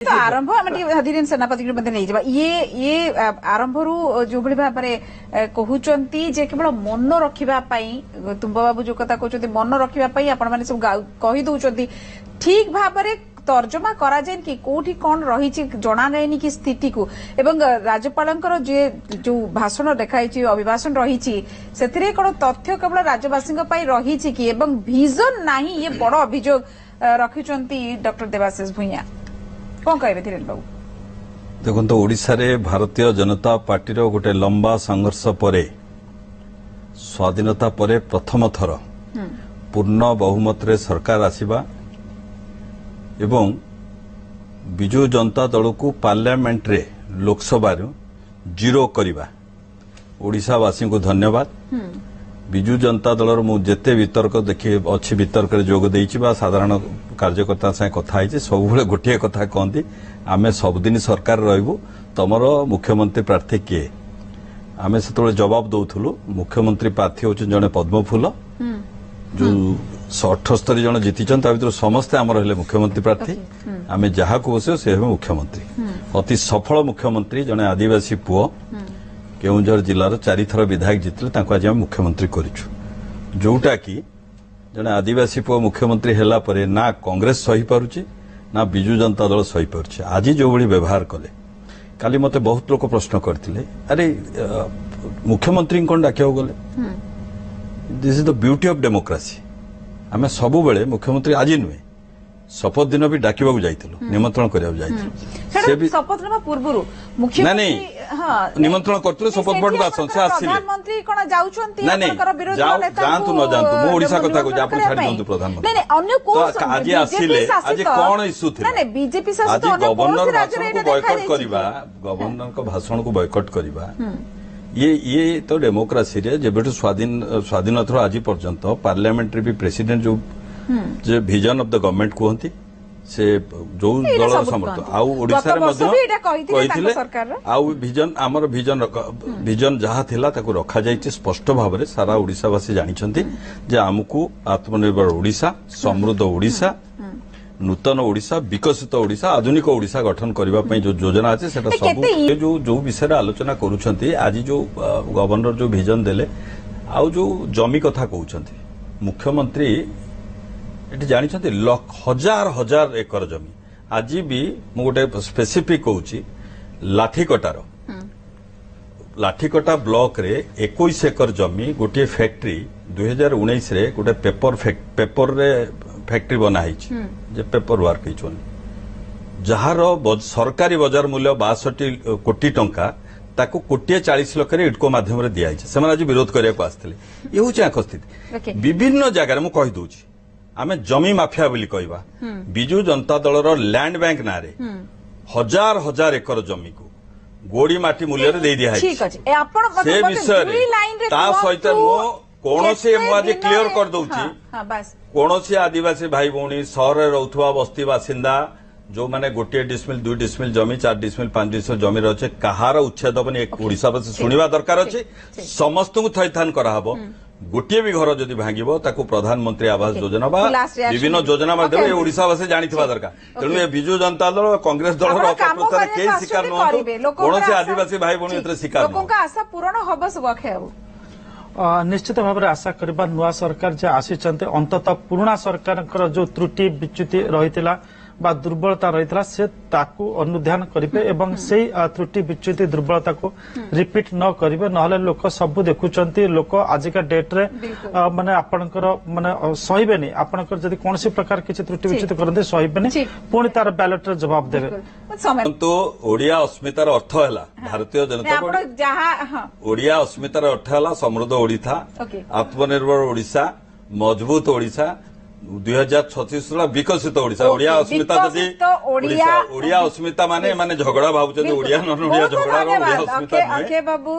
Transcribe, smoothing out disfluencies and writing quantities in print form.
ତ ଆରମ୍ଭ ଆମେ ଟିକେ ଧୀରେନ ସେନାପତିଙ୍କୁ ମଧ୍ୟ ନେଇଯିବା। ଇଏ ଆରମ୍ଭରୁ ଯୋଉଭଳି ଭାବରେ କହୁଛନ୍ତି ଯେ କେବଳ ମନ ରଖିବା ପାଇଁ, ତୁମ୍ବ ବାବୁ ଯୋଉ କଥା କହୁଛନ୍ତି, ମନ ରଖିବା ପାଇଁ ଆପଣମାନେ ସବୁ କହି ଦଉଛନ୍ତି, ଠିକ ଭାବରେ ତର୍ଜମା କରାଯାଏନି କି କୋଉଠି କଣ ରହିଛି ଜଣା ଯାଇନି କି ସ୍ଥିତିକୁ। ଏବଂ ରାଜ୍ୟପାଳଙ୍କର ଯିଏ ଯୋଉ ଭାଷଣ ଲେଖାହେଇଛି, ଅଭିଭାଷଣ ରହିଛି, ସେଥିରେ କଣ ତଥ୍ୟ କେବଳ ରାଜ୍ୟବାସୀଙ୍କ ପାଇଁ ରହିଛି କି? ଏବଂ ଭିଜନ ନାହିଁ, ଇଏ ବଡ ଅଭିଯୋଗ ରଖିଛନ୍ତି ଡକ୍ଟର ଦେବାଶିଷ ଭୂଇଁଆ। କଣ କହିବେ ଧୀରେନ ବାବୁ? ଦେଖନ୍ତୁ, ଓଡ଼ିଶାରେ ଭାରତୀୟ ଜନତା ପାର୍ଟିର ଗୋଟେ ଲମ୍ବା ସଂଘର୍ଷ ପରେ ସ୍ୱାଧୀନତା ପରେ ପ୍ରଥମ ଥର ପୂର୍ଣ୍ଣ ବହୁମତରେ ସରକାର ଆସିବା ଏବଂ ବିଜୁ ଜନତା ଦଳକୁ ପାର୍ଲାମେଣ୍ଟରେ ଲୋକସଭାରୁ ଜିରୋ କରିବା, ଓଡ଼ିଶାବାସୀଙ୍କୁ ଧନ୍ୟବାଦ। ବିଜୁ ଜନତା ଦଳର ମୁଁ ଯେତେ ବିତର୍କ ଦେଖି ଅଛି, ବିତର୍କରେ ଯୋଗ ଦେଇଛି ବା ସାଧାରଣ କାର୍ଯ୍ୟକର୍ତ୍ତା ସାଙ୍ଗେ କଥା ହେଇଛି, ସବୁବେଳେ ଗୋଟିଏ କଥା କହନ୍ତି, ଆମେ ସବୁଦିନ ସରକାର ରହିବୁ, ତମର ମୁଖ୍ୟମନ୍ତ୍ରୀ ପ୍ରାର୍ଥୀ କିଏ? ଆମେ ସେତେବେଳେ ଜବାବ ଦଉଥିଲୁ, ମୁଖ୍ୟମନ୍ତ୍ରୀ ପ୍ରାର୍ଥୀ ହେଉଛନ୍ତି ଜଣେ ପଦ୍ମଫୁଲ, ଯୋଉ 78 ଜଣ ଜିତିଛନ୍ତି ତା ଭିତରୁ ସମସ୍ତେ ଆମର ହେଲେ ମୁଖ୍ୟମନ୍ତ୍ରୀ ପ୍ରାର୍ଥୀ। ଆମେ ଯାହାକୁ ବସିବ ସେ ହେବେ ମୁଖ୍ୟମନ୍ତ୍ରୀ। ଅତି ସଫଳ ମୁଖ୍ୟମନ୍ତ୍ରୀ, ଜଣେ ଆଦିବାସୀ ପୁଅ, କେଉଁଝର ଜିଲ୍ଲାର 4 ଥର ବିଧାୟକ ଜିତିଲେ, ତାଙ୍କୁ ଆଜି ଆମେ ମୁଖ୍ୟମନ୍ତ୍ରୀ କରିଛୁ। ଯୋଉଟା କି ଜଣେ ଆଦିବାସୀ ପୁଅ ମୁଖ୍ୟମନ୍ତ୍ରୀ ହେଲା ପରେ ନା କଂଗ୍ରେସ ସହିପାରୁଛି ନା ବିଜୁ ଜନତା ଦଳ ସହିପାରୁଛି ଆଜି ଯୋଉଭଳି ବ୍ୟବହାର କଲେ। କାଲି ମତେ ବହୁତ ଲୋକ ପ୍ରଶ୍ନ କରିଥିଲେ, ଆରେ ମୁଖ୍ୟମନ୍ତ୍ରୀଙ୍କୁ କଣ ଡାକିବାକୁ ଗଲେ? This is the beauty of democracy. ଆମେ ସବୁବେଳେ ମୁଖ୍ୟମନ୍ତ୍ରୀ, ଆଜି ନୁହେଁ, ଶପଥ ଦିନ ବି ଡାକିବାକୁ ଯାଇଥିଲୁ, ନିମନ୍ତ୍ରଣ କରିବାକୁ ଯାଇଥିଲୁ। ସେ ବି ଶପଥ ନେବା ପୂର୍ବରୁ। ନାଇଁ ନାଇଁ, ନିମନ୍ତ୍ରଣ କରିଥିଲୁ, ଶପଥ ପାଠକୁ ଆସନ୍ତୁ, ସେ ଆସିଲେ। ପ୍ରଧାନମନ୍ତ୍ରୀ କଣ ଯାଉଛନ୍ତି? ଯାଆନ୍ତୁ ନ ଯାଆନ୍ତୁ, ମୁଁ ଓଡିଶା କଥା କହୁଛି, ଆପଣ ଛାଡି ଦିଅନ୍ତୁ। ପ୍ରଧାନମନ୍ତ୍ରୀ ଆଜି ଆସିଲେ, ଆଜି କଣ ଇସ୍ୟୁ ଥିଲା? ବିଜେପି ଆଜି ଗଭର୍ଣ୍ଣର ଭାଷଣକୁ ବୟକଟ କରିବା, ଗଭର୍ଣ୍ଣରଙ୍କ ଭାଷଣକୁ ବୟକଟ କରିବା, ଇଏ ତ ଡେମୋକ୍ରାସିରେ ଯେବେଠୁ ସ୍ୱାଧୀନତାରୁ ଆଜି ପର୍ଯ୍ୟନ୍ତ ପାର୍ଲାମେଣ୍ଟରେ ବି ପ୍ରେସିଡେଣ୍ଟ ଯୋଉ ଯେ ଭିଜନ ଅଫ the government କୁହନ୍ତି, ସେ ଯୋଉ ଦଳର ସମର୍ଥନ, ଆଉ ଓଡିଶାରେ ମଧ୍ୟ କହିଥିଲେ। ଆଉ ଭିଜନ, ଆମର ଭିଜନ ଯାହା ଥିଲା ତାକୁ ରଖାଯାଇଛି ସ୍ପଷ୍ଟ ଭାବରେ। ସାରା ଓଡିଶାବାସୀ ଜାଣିଛନ୍ତି ଯେ ଆମକୁ ଆତ୍ମନିର୍ଭର ଓଡିଶା, ସମୃଦ୍ଧ ଓଡିଶା, ନୂତନ ଓଡିଶା, ବିକଶିତ ଓଡିଶା, ଆଧୁନିକ ଓଡିଶା ଗଠନ କରିବା ପାଇଁ ଯୋଉ ଯୋଜନା ଅଛି, ସେଟା ସବୁ ଯୋଉ ଯୋଉ ବିଷୟରେ ଆଲୋଚନା କରୁଛନ୍ତି। ଆଜି ଯୋଉ ଗଭର୍ଣ୍ଣର ଯୋଉ ଭିଜନ ଦେଲେ ଆଉ ଯୋଉ ଜମି କଥା କହୁଛନ୍ତି ମୁଖ୍ୟମନ୍ତ୍ରୀ, ଏଠି ଜାଣିଛନ୍ତି ହଜାର ହଜାର ଏକର ଜମି ଆଜି ବି, ମୁଁ ଗୋଟେ ସ୍ପେସିଫିକ କହୁଛି, ଲାଠିକଟା ବ୍ଲକରେ 21 ଏକର ଜମି, ଗୋଟିଏ ଫ୍ୟାକ୍ଟ୍ରି 2019ରେ ଗୋଟେ ପେପରରେ ଫ୍ୟାକ୍ଟ୍ରି ବନା ହେଇଛି, ଯେ ପେପର ୱାର୍କ ହେଇଛି, ଯାହାର ସରକାରୀ ବଜାର ମୂଲ୍ୟ 62 କୋଟି ଟଙ୍କା, ତାକୁ କୋଟିଏ 40 ଲକ୍ଷରେ ଇଡକୋ ମାଧ୍ୟମରେ ଦିଆଯାଇଛି। ସେମାନେ ଆଜି ବିରୋଧ କରିବାକୁ ଆସିଥିଲେ। ଇଏ ହେଉଛି ଆଙ୍କ ସ୍ଥିତି। ବିଭିନ୍ନ ଜାଗାରେ ମୁଁ କହିଦଉଛି, ଆମେ ଜମି ମାଫିଆ ବୋଲି କହିବା, ବିଜୁ ଜନତା ଦଳର ଲ୍ୟାଣ୍ଡ ବ୍ୟାଙ୍କ ନାଁରେ ହଜାର ହଜାର ଏକର ଜମିକୁ ଗୋଡି ମାଟି ମୂଲ୍ୟରେ ଦେଇ ଦିଆହେଇଛି। ସେ ବିଷୟରେ ତା ସହିତ ମୁଁ କୌଣସି, ମୁଁ ଆଜି କ୍ଲିୟର କରିଦଉଛି, କୌଣସି ଆଦିବାସୀ ଭାଇ ଭଉଣୀ, ସହରରେ ରହୁଥିବା ବସ୍ତି ବାସିନ୍ଦା, ଯୋଉମାନେ 1 ଡିସମିଲ, 2 ଡିସମିଲ ଜମି, 4 ଡିସମିଲ, 5 ଡିସମିଲ ଜମିରେ ଅଛି, କାହାର ଉଚ୍ଛେଦ ହବନି। ଓଡିଶାବାସୀ ଶୁଣିବା ଦରକାର ଅଛି। ସମସ୍ତଙ୍କୁ ଥଇଥାନ କରାହବ। ଗୋଟିଏ ବି ଘର ଯଦି ଭାଙ୍ଗିବ, ତାକୁ ପ୍ରଧାନମନ୍ତ୍ରୀ ଆବାସ ଯୋଜନା ବା ବିଭିନ୍ନ ଯୋଜନା ମାଧ୍ୟମରେ ଓଡିଶାବାସୀ ଜାଣିଥିବା ଦରକାର। ତେଣୁ ଏ ବିଜୁ ଜନତା ଦଳ, କଂଗ୍ରେସ ଦଳର ଅପପ୍ରଚାର କେହି ଶିକାର ନୁହନ୍ତୁ, କୌଣସି ଆଦିବାସୀ ଭାଇ ଭଉଣୀ ଏଥିରେ ଶିକାର। ଲୋକଙ୍କ ଆଶା ପୂରଣ ହବ ସବୁ ଅକ୍ଷୟ ବାବୁ? ନିଶ୍ଚିତ ଭାବରେ ଆଶା କରିବା। ନୂଆ ସରକାର ଯେ ଆସିଛନ୍ତି, ଅନ୍ତତଃ ପୁରୁଣା ସରକାରଙ୍କର ଯୋଉ ତ୍ରୁଟି ବିଚ୍ୟୁତି ରହିଥିଲା ବା ଦୁର୍ବଳତା ରହିଥିଲା, ସେ ତାକୁ ଅନୁଧ୍ୟାନ କରିବେ ଏବଂ ସେଇ ତ୍ରୁଟି ବିଚ୍ୟୁତି ଦୁର୍ବଳତାକୁ ରିପିଟ୍ ନ କରିବେ। ନହେଲେ ଲୋକ ସବୁ ଦେଖୁଛନ୍ତି। ଲୋକ ଆଜିକା ଡେଟ୍ରେ ମାନେ ଆପଣଙ୍କର ମାନେ ସହିବେନି। ଆପଣଙ୍କର ଯଦି କୌଣସି ପ୍ରକାର କିଛି ତ୍ରୁଟି ବିଚ୍ୟୁତି କରନ୍ତି, ସହିବେନି, ପୁଣି ତାର ବ୍ୟାଲେଟରେ ଜବାବ ଦେବେ। କିନ୍ତୁ ଓଡିଆ ଅସ୍ମିତାର ଅର୍ଥ ହେଲା ଭାରତୀୟ ଜନତା, ଓଡିଆ ଅସ୍ମିତାର ଅର୍ଥ ହେଲା ସମୃଦ୍ଧ ଓଡିଶା, ଆତ୍ମନିର୍ଭର ଓଡିଶା, ମଜବୁତ ଓଡିଶା, 2036 ସୁଦ୍ଧା ବିକଶିତ ଓଡିଶା। ଓଡିଆ ଅସ୍ମିତା ଯଦି, ଓଡିଆ ଅସ୍ମିତା ମାନେ ଝଗଡା ଭାବୁଛନ୍ତି, ଓଡିଆ ନନ୍ ଓଡିଆ ଝଗଡାର ଓଡିଆ ଅସ୍ମିତା ନୁହେଁ। ବାବୁ।